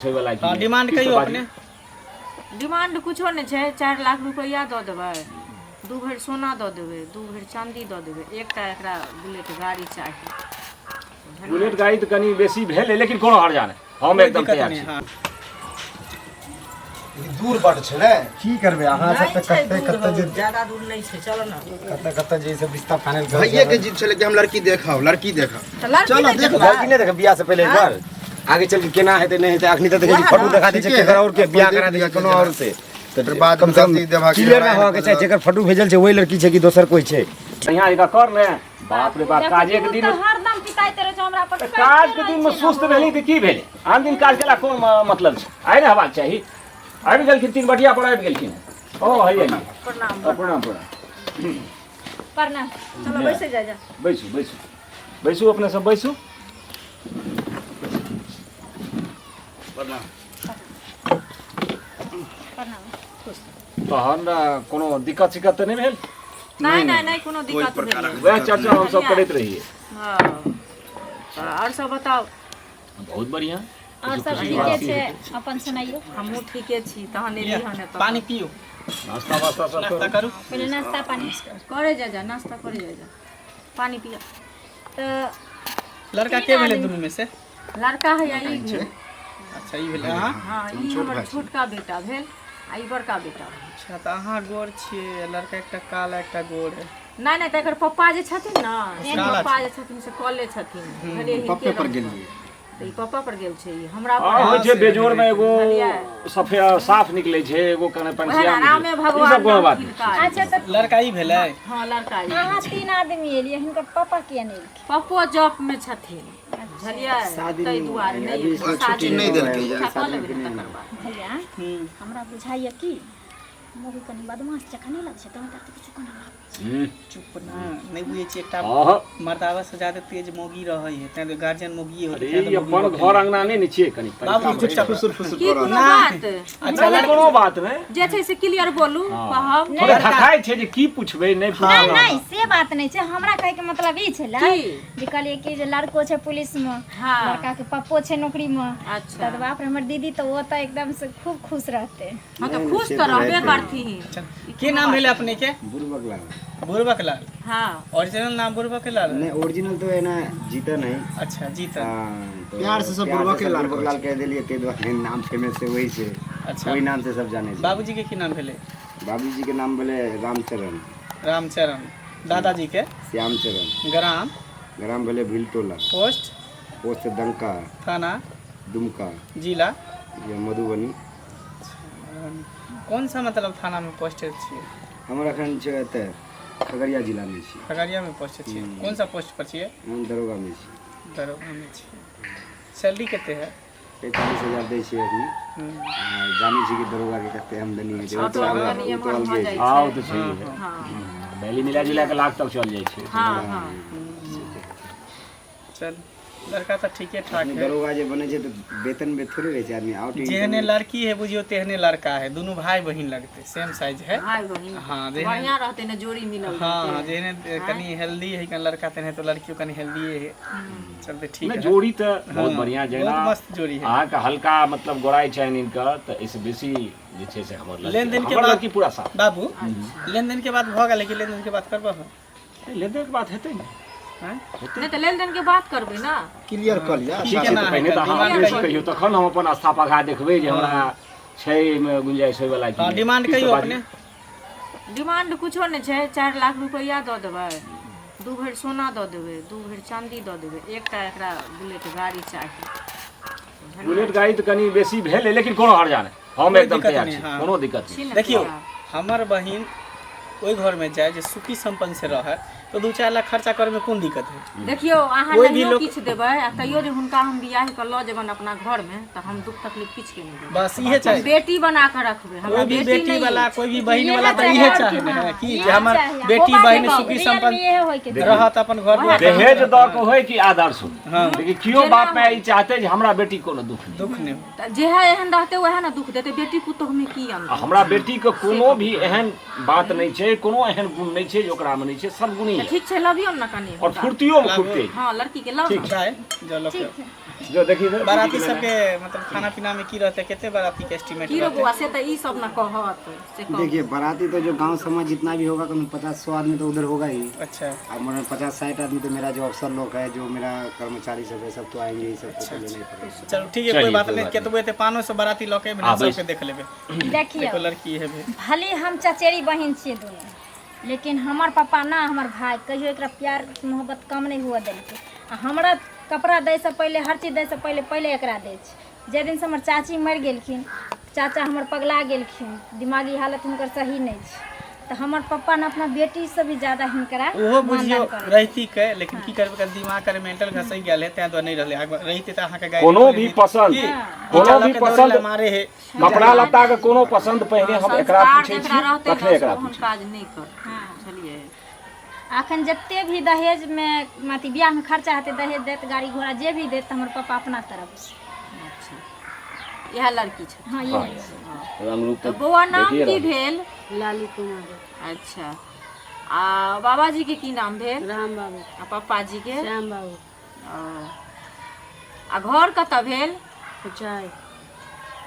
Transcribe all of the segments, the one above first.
वाला हाँ डिमांड कहियो अपने। डिमांड कुछो नहि छै। 4 लाख रुपैआ दऽ देबै, 2 भरि सोना दऽ देबै, 2 भरि चाँदी दऽ देबै, एकटा एकरा बुलेट गाड़ी चाही। बुलेट गाड़ी तऽ कनि बेसी भेलै, लेकिन कोनो हर्जा नहि, हम कोइ एकदम दिक्कत तैयार नहि। छी। हाँ दूर बड छै ने, की करबै अहाँ सब नहि तऽ छै कते दूर कते हौ, जे ज्यादा दूर नहि छै, चलो ने। कते कते जे सब रिश्ता फाइनल कर भैये के जिद छलै कि हम लड़की देखब, लड़की देखब। तऽ लड़की चलो, नहि देख देखबै? लड़की नहि देख बियाह से पहिले एक बार आगे चल के केना हेतै नहि हेतै। अखनी तऽ देखै छी फोटो देखा दै छै ठीके केकर है। और के बियाह अपन करा दै छै देख कोनो लिअ और से, तऽ फिर बाद कम में से कम गलती देबाक क्लियर ना होवा के चाही जेकर फोटो भेजल छै वही लड़की छै कि दोसर कोई छै। बढ़िआँ जकाँ कर ने। बाप रे बाप, काजे के दिन तऽ हरदम पिताइत रहै छै हमरा पर। तऽ काज के दिन में सुस्त भेली तऽ की भेलै? आन दिन काज केला कोन मतलब छै? आइ ने हेबाक चाही। आबि गेलखिन, 3 बटिया पर आबि गेलखिन। ओ हैया जी। प्रणाम। प्रणाम प्रणाम। प्रणाम। चलो बैसे जा जा। बैसू बैसू बैसू, अपने सब बैसू। प्रणाम। प्रणाम। तहन कोनो दिक्कत सिक्कत तऽ नहि भेल? नहि नहि नहि, कोनो कोइ दिक्कत प्रकारक भेल। वएह चर्चा हमसब करैत रहियै। हँ, आओर सब बताउ। बहुत बढ़िआँ। और सब खुशी ठीके बात छै, अपन सुनाइयो। हमहूँ ठीके छी। तहन एली हन एतऽ। पानी पियो, नास्ता वास्ता सब नाश्ता करू। करू। पहिले नाश्ता पानी करे जा जा, नाश्ता करे जा जा, पानी पिया। तऽ लड़का के भेलै दुनू में से? लड़का है ई भेल। अच्छा, ई भेलै अहाँ? हँ, ई हमर छोटका बेटा भेल आ ई बड़का बेटा भेल। अच्छा, तऽ अहाँ गोर छियै, लड़का एकटा काला एकटा गोर है। नहि नहि, तऽ एकर पप्पा जे छथिन ने, काला। पप्पा जे छथिन से कॉले छथिन, बुझलियै? हिनके पप्पे पर रंग गेलियै। तऽ ई पप्पा पर गेल छै, ई हमरा हँ पर। होइ छै बेजोड़ में एगो बुझलियै? सफेद साफ निकलै छै, एगो कने वएह पंछिया ने, रामे निकलै छै। ई भगवान सब कोनो बात रहथिन नहि। काज। अच्छा तऽ लड़का ई भेलै? हँ, लड़का ई। अहाँ 3 आदमी एलियै, हिनकर पापा किया नहि एलखिन? पप्पो जॉब में छथिन, बुझलियै? ताहि दुआरे नहि छुट्टी शादी नहि देलकै। इच्छा कऽ लेबै ने तकर बाद। भैया, हमरा बुझाइया कि मौगी कनि बदमाश जकाँ नहि लगै छै? तहन तऽ किछु कोना लागै छै। चुप ना, नहि बुझै छी एकटा हँ, मर्दावा से ज्यादा तेज मौगी रहै है, तैं गार्जियन मौगी होते। अरे ई अपन घर अंगना नहि ने छियै, कनि बाबू चुपचाप फुसुर फुसुर की करऽ। कोनो बात? अच्छा। नहि, कोनो बात नहि। जे छै से क्लियर बोलू, कहब। थोड़े थकाइ छै जे की पुछबै नहि पुछबै। नहि नहि, से बात नहि छै। हमरा कहैके मतलब ई छलै की? जे कहलियै कि जे लड़को छै पुलिस मे, लड़का के पप्पो छै नौकरी मे। अच्छा। तऽ बाप रे, हमर दीदी तऽ ओ तऽ एकदम से खूब खुश रहतै। हँ, तऽ खुश तऽ रहबे करथिन। की नाम भेलै अपने के? बुड़बक लाल। बुड़बक लाल? हँ। ओरिजिनल नाम बुड़बक लाल? नहीं, ओरिजिनल तो है ना जीतन है। अच्छा, जीतन। हाँ, तो प्यार से सब प्यार बुड़बके सब लाल बुड़बक कहै लाल कह देलिए, ताहि दुआरे नाम फेमस है वही से। अच्छा। वही नाम से सब जाने छै। बाबूजी के की नाम भेलै? बाबूजी के नाम भेलै रामचरण। रामचरण। दादाजी के? श्यामचरण। ग्राम? ग्राम भेलै भीलटोला। पोस्ट? पोस्ट दंका। थाना? दुमका। जिला? या मधुबनी। कौन सा मतलब थाना में पोस्टेड छियै? हमर अखन छै एतऽ खगड़िया जिलामे छी। खगड़िया में पोस्टेड छियै। कौन सा पोस्ट पर छियै? हम दरोगामे छी। दरोगा में छियै। सैलरी कते है? 45,000 दै छै अखनी। आ, जानै छी कि दरोगाके कते आमदनी होइ छै, ओ ऑटो तऽ आमदनी ओ तऽ एम्हर भऽ अलगे जाइ छै। हँ, ओ छै। तऽ छैहे। हँ। डेली मिला जुला कऽ लाख तक चल जाइ छै। हँ हँ। चल, लड़का तऽ ठीके ठाक है। दरोगा जे बनै छै तऽ वेतन में थोड़े रहै छै आदमी, आउट जेहने लड़की है बुझियो तेहने लड़का है, दुनू भाई बहिन लगते, सेम साइज है। भाई बहिन। हाँ, जेहने बढ़िया रहते ने जोड़ी मिलल। हाँ, जेहने कनि हेल्दी है कनि लड़का तेहने तो लड़कियों कनि हेल्दी है। चलते ठीक नहि है। जोड़ी तऽ बहुत बढ़िआँ। बहुत जेना मस्त जोड़ी है। अहाँके हल्का मतलब गोराइ छनि हिनकर, तऽ एहिसँ बेसी जे छै से हमर लड़की, लेन-देन के हमर बाद- लड़की पूरा साफ। बाबू, लेन देन के बात भऽ गेलै कि लेन देन के बात करबह? लेन देन के बात हेतै ने। आँय? नहि तऽ लेन देन के बात करबै ने। क्लियर कऽ लिअ। ठीक छै, तऽ पहिने तऽ अहाँ डिमांड अपने से कहियौ। कहियौ, तखन हम अपन आस्था पघा देखबै जे हमरा छै एहिमे गुंजाइश होय वाला कि हाँ नहि। डिमांड किछु तऽ कहियौ बाजू। अपने। डिमांड कुछो नहि छै। 4 लाख रुपैआ दऽ देबै, 2 भरि सोना दऽ देबै, 2 भरि चाँदी दऽ देबै, एकटा एकरा बुलेट गाड़ी चाही। बुलेट गाड़ी तऽ कनि बेसी भेलै, लेकिन कोनो हर्जा नहि, हम कोइ एकदम दिक्कत तैयार नहि, छी। हाँ। कोनो दिक्कत नहि। छी ने देखियौ तैयार? हमर बहिन ओहि घरमे जाय जे सुखी सम्पन्न से रहै, तऽ 2-4 लाख खर्चा करैमे कोन दिक्कत है? देखियौ, अहाँ कोइ भी नहियो लोक- किछु देबै आ तैयो जे हुनका हम बियाह कऽ लऽ जेबनि अपना घरमे, तऽ हम दुख तकलीफ किछु के नहि देबै। बस इहे हम चाही। बेटी बना कऽ रखबै। हमरा कोई भी बेटी बेटी नहि वाला अछि। कोई भी बहिन वाला तऽ इहे चाहे ने है कि जे हमर बेटी होबाके बहिन चाही, सुखी रियल सम्पन्न में इहे होइके चाही। रहत अपन घर दुआर। दहेज दऽ कऽ होय कि आदर्श होय, हाँ। लेकिन केओ बाप माय ई चाहते जे हमरा बेटी कोनो दुख नहि दुख नहि हो। तऽ जेहे एहन रहतै वएह ने दुख देतै। बेटी पुतोहमे की आ अंतर? हमरा बेटीके कोनो भी एहन बात नहि छै, कोनो एहन गुण नहि छै जे ओकरामे नहि छै, सब गुणी तऽ यऽ ठीक छै, लबियौ ने कनि आओर हुनका। फुर्तियोमे खूब तेज। हँ, लड़की के लव। जाय जलो के। जो देखी तो बाराती सबके मतलब खाना पीना में की रहते, कते बाराती के एस्टीमेट की रो रहते? बौआ से तऽ ई सब न कहत से कहू। देखिए बाराती तो जो गांव समाज जितना भी होगा कम 50-100 आदमी तो उधर होगा ही। अच्छा। और मतलब 50-60 आदमी तो मेरा जो अफसर लोग है, जो मेरा कर्मचारी सब है, सब तो आएंगे ही, सबको तो लेना ही पड़ेगा। चलो ठीक है, कोई चलिए, बात कोई नहीं, बात केतबो एते 500 बाराती लऽ के हाँ, सबके देख लेबै। देखियौ देखो लड़की है भी। भले हम चचेरी बहिन छियै दुनू, लेकिन हमर पप्पा ना हमर भाई कहियो एकरा प्यार मोहब्बत कम नहीं हुआ देलकै। आ हमरा कपड़ा दैसँ पहिले, हर चीज दैसँ पहिले पहिले एकरा दै छै। जाहि दिनसँ हमर चाची मरि गेलखिन, चाचा हमर पगला गेलखिन, दिमागी हालत हुनकर सही नहि छै, तऽ हमर पप्पा ने अपना बेटीसँ भी ज्यादा हिनकरा ओहो बुझियौ मानदान करै। रहती के, लेकिन की करबै, कनि दिमाग करे मेंटल घसै गेल है, तें दुआरे नहि रहलै। आगे रहिते तऽ अहाँके गाय कोनो भी पसंद, कोनो भी दौड़े पसंद ला मारे है। कपड़ा लत्ता के कोनो पसंद पहिने हम एकरा संस्कार पूछै जकरा छी, रहतै तखने ने एकरा से ओहन पूछै। काज नहि करतै, बुझलियै? अखन जते भी दहेजमे अथी बियाहमे खर्चा हेतै, दहेज देत, गाड़ी घोड़ा जे भी देत, हमर पप्पा अपना तरफ से। अच्छा, इएह लड़की छै? हँ, इएह छै। रंग रूप तऽ बौआ नाम देखिए की रहल। भेल? लाली कुमारी। अच्छा, आ बाबाजी के की नाम भेल? राम बाबू। आ पप्पाजी के? श्याम बाबू। ओ। आ घर कतऽ भेल? कुचाई।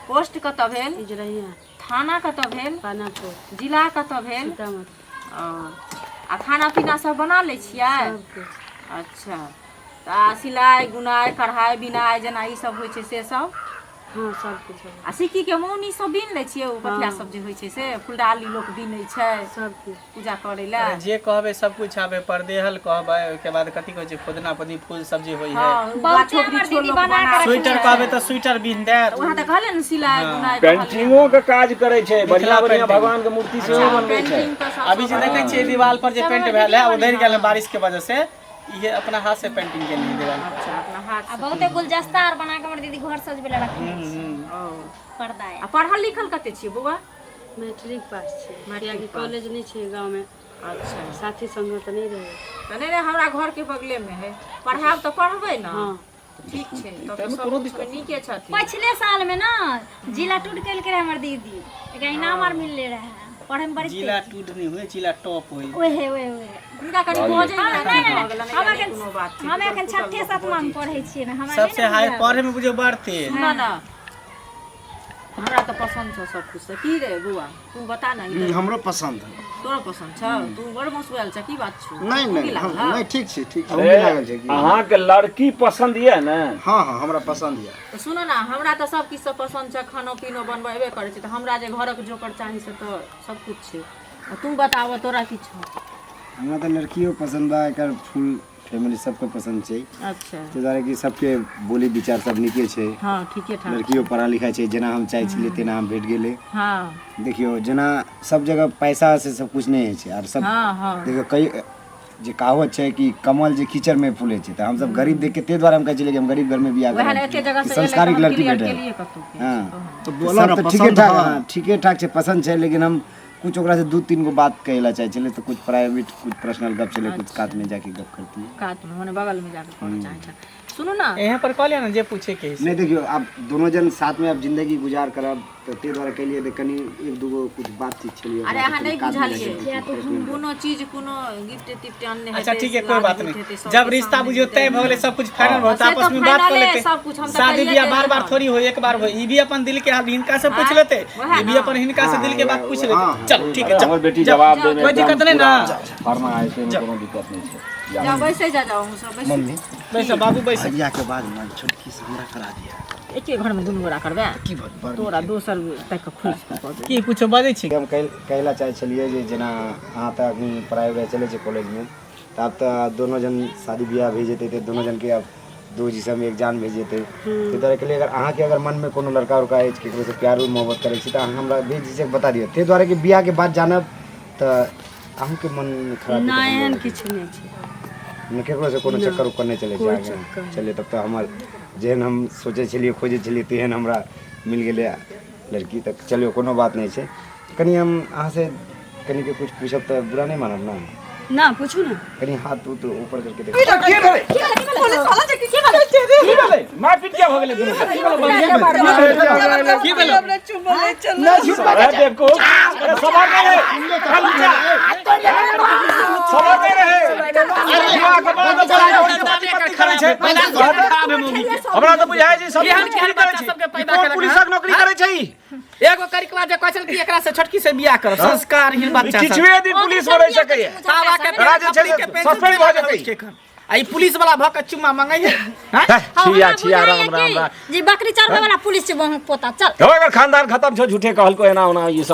पोस्ट कतऽ भेल? इजरैया। थाना कतऽ भेल? पानापुर। जिला कतऽ भेल? सीतामढ़ी। ओ। आ खाना पीना सब बना लै छियै? सब किछु। अच्छा, तऽ आ सिलाइ बुनाइ कढ़ाइ बिनाइ जेना ई सब होइ छै से सब? हाँ, सब किछु। आ सिक्की के मौनी सब बीन लै छियै? ओ पथिया सब जे होइ छै से फुलडाली लोक बीनै छै सब किछु। पूजा करै लए। अरे जे कहबै सब कुछ आबे, परदेहल कहबै, ओहिके बाद कथी कहै छै, फुदना पुदनी फूल सब जे होइ है। हँ, बहुते गाछो हमर वृक्षो दीदी लोक बना बना कऽ रखने स्वेटर कहबै तऽ स्वेटर बीन देत। वएह तऽ कहलियै ने, सिलाइ बुनाइ कहलियै। पेंटिंगो के काज करै छै, बढ़िया बढ़िया पेंटिंग। भगवान के मूर्ति सेहो बनबै छै। पेंटिंग तऽ सब अभी जे देखै छियै दीवार पर जे पेंट भेल है, उधरि गेल है बारिश के वजह से, इहे अपना हाथ से पेंटिंग केलिए दीवार पर। अच्छा, अपना हाथ आ बहुते गुलदस्ता आर बना कऽ हमर दीदी घर सजबै लए रखने छै, ओ। पर्दा आ पढ़ल लिखल कते छियै बौआ? मैट्रिक पास छै। मैट्रिक कियाकि पास। कॉलेज नहि छै गाँवमे। अच्छा। साथी संग तऽ नहि रहै। तऽ नहि नहि, हमरा घर के बगले मे है, पढ़ायब तऽ पढ़बै ने? हाँ। ठीक छै, तब तऽ सब किछुमे नीके छथिन। पिछले साल में ना जिला टूट केलकै रहे हमर दीदी, एकरा इनाम आर मिलले रहे, पढ़े में बड़ी जिला तेज। टूट नहि हुए, जिला टॉप होय। ओहे ओहे ओहे। हुनका कनि बजै हाँ, मे नहि कनि नहि भऽ गेलनि, हम नहि एखन कोनो बात छै। हम एखन छठे सतमा में पढ़ै छियै ने, हमरा सबसे नहि ने हाई बुझल। पढ़े में बुझियौ बड़ तेज। सुन ने, हमरा तऽ पसन्द छौ सब कुछ, की रे बौआ, तू बता ने। ई हमरो पसंद है। तोरो पसन्द छौ? तू बड़ मसुआयल छ, की बात छौ? नहीं की नहीं, लागल हम हौ? नहीं, ठीक छै, ठीक छै। अहुँ लागल छै की? अहाँके लड़की पसंद यऽ ने? हाँ हाँ, हमरा पसंद यऽ। तऽ सुनो ने, हमरा तऽ सब किछु पसन्द छै, खानो पीनो बनबेबे एबे करै छै, तऽ हमरा जे घरक जोकर चाही से तऽ सब कुछ छै। आ तू बताबऽ, तोरा की छौ? हमरा तऽ लड़कियो पसंद बा, एकर फुल फैमिली सबके पसंद छै। अच्छा। ताहि दुआरे कि सबके बोली विचार सब नीके छै। हाँ, ठीके ठाक। लड़कियो पढ़ा लिखा छै, जेना हम चाहै छलियै तेना हम भेट गेलै। हाँ। देखियौ जेना सब जगह पैसा से सब कुछ नहि होइ छै, आर सब हाँ हाँ। देखियौ कई जे कहावत छै कि कमल जे कीचड़ में फूले छै, तऽ हमसब गरीब देख के ताहि दुआरे हम कहै छलियै कि हम गरीब घर में बियाह वएह ने, करब एते जगह कि से एलै तऽ संस्कारिक हम लड़की क्लियर भेटै। केलियै कतौ के। हाँ, तो तऽ बोलो सब ना, तऽ ठीके पसंद ठाक। है। हाँ, ठीके ठाक छै, पसंद छै, लेकिन हम कुछ ओकरा से 2-3 गो बात कहै ला चाहै छलियै, तऽ कुछ प्राइवेट कुछ पर्सनल गप छलै, कुछ कात में जाके गप करतियै। कात में मने बगल में जाके करऽ चाहै छै? सुनू ना, यहाँ पर कहलियै ने जे पूछे के है से। नहीं देखियो, आब दोनों जन साथ में अब जिंदगी गुजार करब, तऽ ताहि दुआरे कहलियै तऽ कनि 1-2 गो कुछ बातचीत छलियै। अरे अहाँ नहि कात में जाके बुझलियै, कुछ कोनो चीज कोनो गिफ्ट तिफ्ट अनने अच्छा हेतै, ठीक है, कोई बात लाज नहीं। हेतै, सबके जब रिश्ता सामने बुझियो तय भऽ गेलै, सब कुछ फाइनल हो, से आपस तऽ में बात कर फाइनले, लेते। सब कुछ हम तऽ शादी कहिए बियाह बार बार देलियै। थोड़ी हो, एक बार हो। ई भी अपन दिल के हाल हिनका से पूछ लेते, वएह ई भी ना। अपन हिनका से दिल के बात पूछ लेते। हाँ, चल ठीक है, हमर चल बेटी जवाब देमे कोई दिक्कत नहीं ना। फरमा है, से कोनो दिक्कत नहीं छै। जा बैसै जा, जाओ अहूँ सब बैसू। मम्मी बैसो बाबू बैसो। भैया के बाद में छोटकी से हमरा करा दिया। एके घर में दुनू गोरा करबै? की बड़ तोरा दोसर तक के खोजि कऽ कऽ देबै। की कुछो बजै छी? हम कहला चाहै छलियै जे जेना अहाँ तऽ अखनी पढ़ाइ उढ़ाइ चलै छै कॉलेजमे, तऽ आब तऽ दोनो जन शादी बियाह भए जेतै, तऽ दोनो जनके आब दू जिसम एक जान भए जेतै। ताहि दुआरे कहलियै अगर अहाँके अगर मनमे कोनो लड़का उड़का अछि, ककरोसँ प्यार उर मोहब्बत करै छी, तऽ अहाँ हमरा बेझिझक बता दिअ। ताहि दुआरे कि बियाहके बाद जानब तऽ अहूँके मन खराब नहि, हेतै। एहन किछु नहि छै। नहि, ककरोसँ कोनो चक्कर उक्कर नहि चलै छै कोइ आगे? चक्कर। चलिए, तब तऽ हमर जेहन हम सोचै छलियै खोजै छलियै तेहन हमरा मिल गेलै लड़की। तऽ चलियौ, कोनो बात नहि छै। कनि हम अहाँसँ कनिके कुछ पूछब तऽ बुरा नहि मानब ने? ना, पूछू ने। कनि हाथ उत ऊपर करके देख। पुलिस वाला छै की? की भेलै? मारपीट किया भऽ गेलै दुनू के? की भेलो? अरे बेवकूफ, अरे सबर नहीं रहे। सबर नहीं रहे। विवाह के बाद तो बड़ा पति पत्नी करै छै। हमरा तऽ बुझाइ छै सब केहन नौकरी केहन करै बच्चा छै। सबके पैदा कोन केलक, पुलिसक नौकरी करै छै ई? एगो करिकवा जे कहै छल कि एकरा से छोटकी से बियाह करब, संस्कारहीन बच्चा सब। किछुए दिन पुलिस में रहि सकैए। बाबा के एकरा जे छै से पेंशन सस्पेंड भऽ जेतै। आ ई पुलिस वाला भऽ के चुम्मा मंगै है। हे, छिया छिया, राम राम राम। जे बकरी चरबै वाला पुलिस छै, बहु पोता चल। हो, एकर खानदान खत्म छौ, झूठे कहलको एना ओना ई सब।